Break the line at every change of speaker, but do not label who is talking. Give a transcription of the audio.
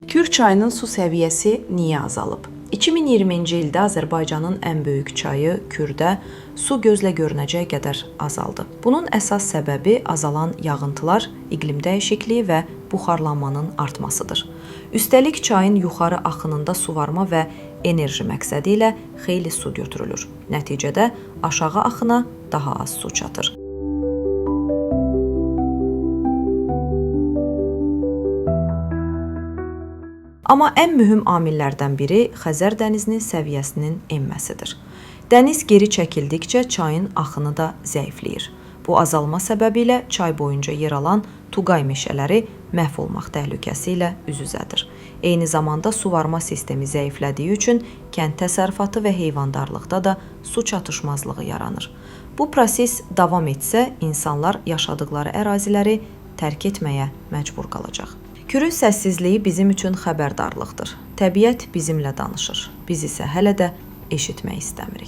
Kür çayının su səviyyəsi niyə azalıb? 2020-ci ildə Azərbaycanın ən böyük çayı Kürdə su gözlə görünəcək qədər azaldı. Bunun əsas səbəbi azalan yağıntılar, iqlim dəyişikliyi və buxarlanmanın artmasıdır. Üstəlik çayın yuxarı axınında suvarma və enerji məqsədi ilə xeyli su götürülür. Nəticədə aşağı axına daha az su çatır. Amma ən mühüm amillərdən biri Xəzər dənizinin səviyyəsinin enməsidir. Dəniz geri çəkildikcə çayın axını da zəifləyir. Bu azalma səbəbilə çay boyunca yer alan Tuqay meşələri məhv olmaq təhlükəsi ilə üz-üzədir. Eyni zamanda suvarma sistemi zəiflədiyi üçün kənd təsərrüfatı və heyvandarlıqda da su çatışmazlığı yaranır. Bu proses davam etsə, insanlar yaşadıkları əraziləri tərk etməyə məcbur qalacaq. Kürün səssizliyi bizim üçün xəbərdarlıqdır. Təbiət bizimlə danışır. Biz isə hələ də eşitmək istəmirik.